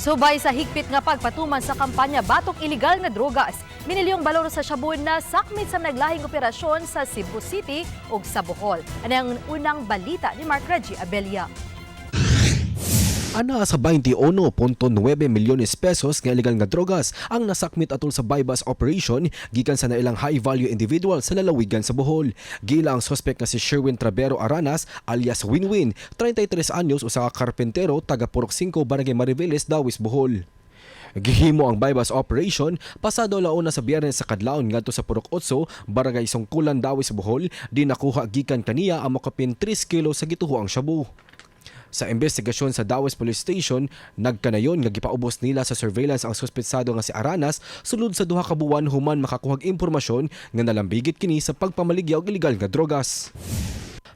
Subay sa higpit nga pagpatuman sa kampanya batok iligal nga drogas, minilyong balor sa shabu nasakmit sa naglahing operasyon sa Cebu City ug sa Bohol. Ano ang unang balita ni Mark Reggie Abella. Ana sa 21.9 milyones pesos nga illegal nga drogas ang nasakmit atol sa buy-bust operation gikan sa nailang high value individual sa lalawigan sa Bohol. Giila ang suspect nga si Sherwin Trabero Aranas alias Winwin, 33 anyos, usa ka karpentero, taga Purok 5, Barangay Mariveles, Dawis, Bohol. Gihimo ang buy-bust operation pasado alauna sa Biyernes sa kadlawon ngadto sa Purok 8, Barangay Sungkulan, Dawis, Bohol, di nakuha gikan kaniya ang mokapin 3 kilo sa gituhoang shabu. Sa investigasyon sa Dawis Police Station, nagkanayon nga gipaubos nila sa surveillance ang suspetsado nga si Aranas sulod sa 2 ka buwan human makakuhag impormasyon nga nalambigit kini sa pagpamaligya og ilegal nga drogas.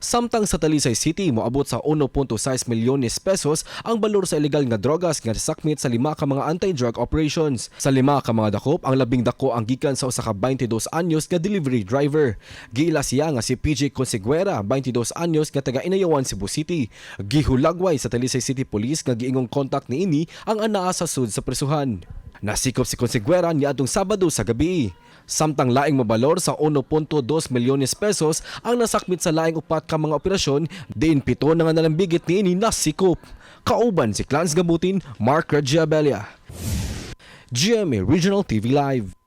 Samtang sa Talisay City, moabot sa 1.6 milyones pesos ang balor sa ilegal nga drogas nga nasakmit sa lima ka mga anti-drug operations. Sa lima ka mga dakop, ang labing dako ang gikan sa usa ka 22 anyos nga delivery driver. Giila siya nga si PJ Conseguera, 22 anyos, nga taga Inayawan, Cebu City. Gihulagway sa Talisay City Police nga giingong contact niini ang anaa sa sud sa presuhan. Nasikop si Conseguera niadtong Sabado sa gabi. Samtang laing mabalor sa 1.2 milyones pesos ang nasakmit sa laing upat ka mga operasyon, diin pito na nga nalambigit niini nasikop. Kauban si Clans Gabutin, Mark Regiabelia. GMA Regional TV Live.